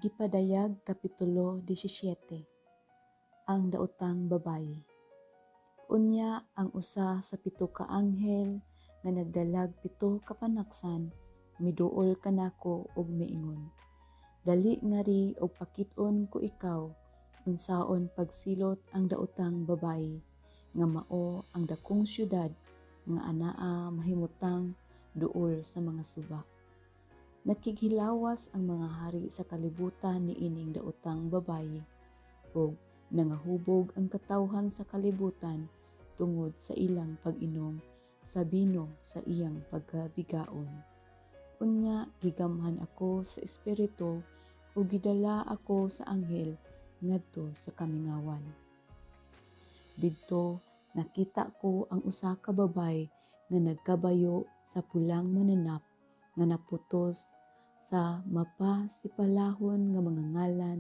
Gipadayag Kapitulo 17. Ang daotang babayi. Unya ang usa sa pito ka anghel nga nagdalag pito ka panaksan miduol kanako ug miingon, "Dali ngari ug pakit-on ko ikaw unsaon pagsilot ang daotang babayi nga mao ang dakong syudad nga anaa mahimutang duol sa mga suba. Nakighilawas ang mga hari sa kalibutan niining daotang babayi, ug nangahubog ang katawhan sa kalibutan tungod sa ilang pag-inom sa bino sa iyang pagkabigaon." Unya gigamhan ako sa Espiritu ug gidala ako sa anghel ngadto sa kamingawan. Didto nakita ko ang usa ka babayi nga nagkabayo sa pulang mananap nga naputos sa mapasipalahon nga mga ngalan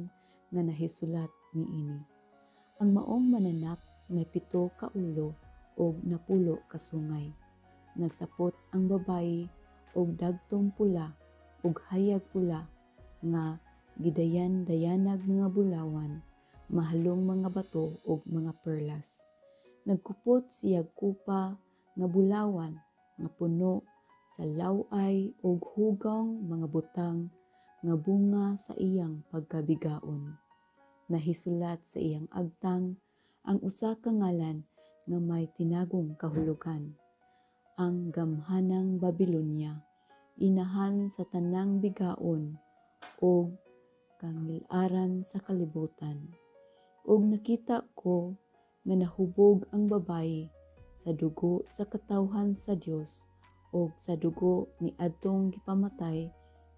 nga nahisulat niini. Ang maong mananap may pito ka ulo ug 10 ka sungay. Nagsapot ang babayi og dagtom pula ug hayag pula nga gidayan-dayanag mga bulawan, mahalong mga bato ug mga perlas. Nagkupot siyag kupa nga bulawan nga puno sa law-ay ug hugong mga butang nga bunga sa iyang pagkabigaon. Nahisulat sa iyang agtang ang usa ka ngalan nga may tinagong kahulugan: Ang Gamhanang Babilonya, inahan sa tanang bigaon ug kangil-aran sa kalibutan. Ug nakita ko nga nahubog ang babayi sa dugo sa katawhan sa Dios ug sa dugo ni adtong gipamatay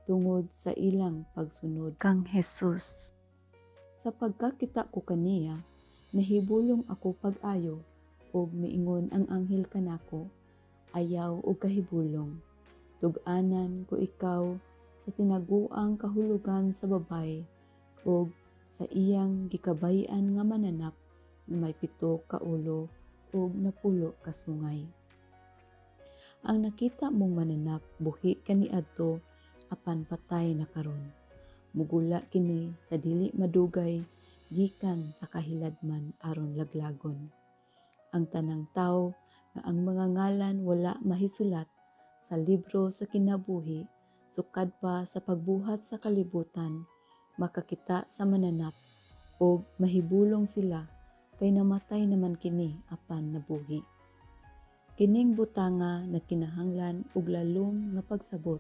tungod sa ilang pagsunod kang Jesus. Sa pagkakita ko kaniya, nahibulong ako pag-ayo ug miingon ang anghel kanako, "Ayaw og kahibulong. Tug-anan ko ikaw sa tinagoang kahulugan sa babayi ug sa iyang gikabay-an nga mananap nga may pito ka ulo ug 10 ka sungay. Ang nakita mong mananap buhi kaniadto apan patay na karon. Mugula kini sa dili madugay gikan sa kahiladman aron laglagon. Ang tanang tawo nga ang mga ngalan wala mahisulat sa libro sa kinabuhi sukad pa sa pagbuhat sa kalibutan makakita sa mananap ug mahibulong sila kay namatay naman kini apan nabuhi. Kining butanga nagkinahanglan og lalom nga pagsabot.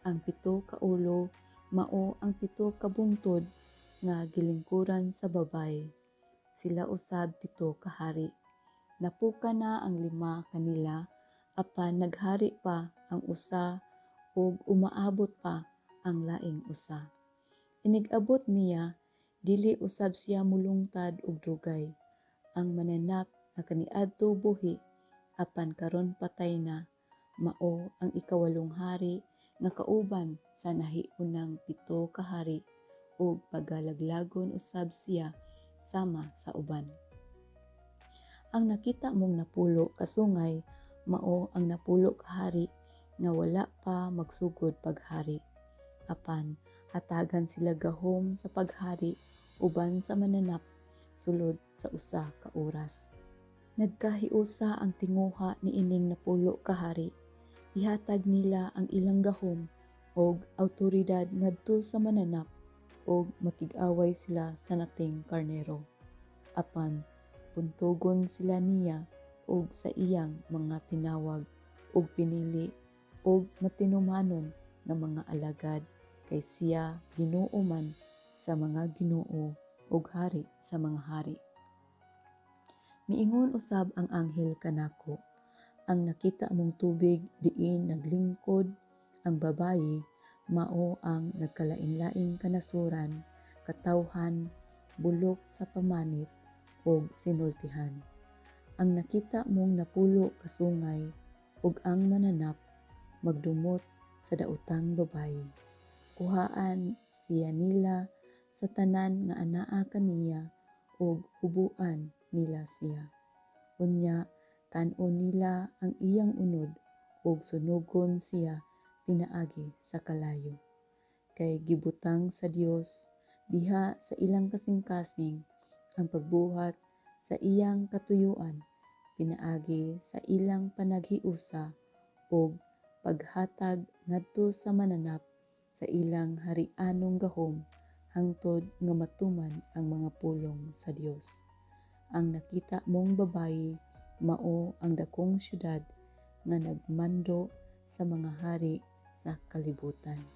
Ang pito ka ulo mao ang pito ka bungtod nga gilingkuran sa babayi. Sila usab pito ka hari. Napuka na ang lima kanila apan naghari pa ang usa ug umaabot pa ang laing usa. Inig-abot niya, dili usab siya molungtad og dugay. Ang mananap nga kaniadto buhi apan karon patay na mao ang ikawalong hari nga kauban sa nahiunang pito ka hari ug pagalaglagon usab siya sama sa uban. Ang nakita mong 10 ka sungay mao ang 10 ka hari nga wala pa magsugod paghari. Apan hatagan sila gahom sa paghari uban sa mananap sulod sa usa ka oras. Nagkahiusa ang tinguha niining 10 ka hari. Ihatag nila ang ilang gahom og awtoridad ngadto sa mananap ug makig-away sila sa Nating Karnero. Apan puntogon sila niya ug sa iyang mga tinawag ug pinili ug matinumanon nga mga alagad kay siya Ginoo man sa mga ginoo ug hari sa mga hari." Miingon usab ang anghel kanako, "Ang nakita mong tubig diin naglingkod ang babayi mao ang nagkalain-laing kanasuran, katawhan, bulok sa pamanit ug sinultihan. Ang nakita mong 10 ka sungay ug ang mananap magdumot sa daotang babayi. Kuhaan siya nila sa tanan nga anaa kaniya ug huboan nila siya. Unya kan-on nila ang iyang unod ug sunogon siya pinaagi sa kalayo. Kay gibutang sa Dios diha sa ilang kasing-kasing ang pagbuhat sa iyang katuyuan pinaagi sa ilang panaghiusa ug paghatag ngadto sa mananap sa ilang harianong gahom hangtod nga matuman ang mga pulong sa Dios. Ang nakita mong babayi mao ang dakong syudad nga nagmando sa mga hari sa kalibutan.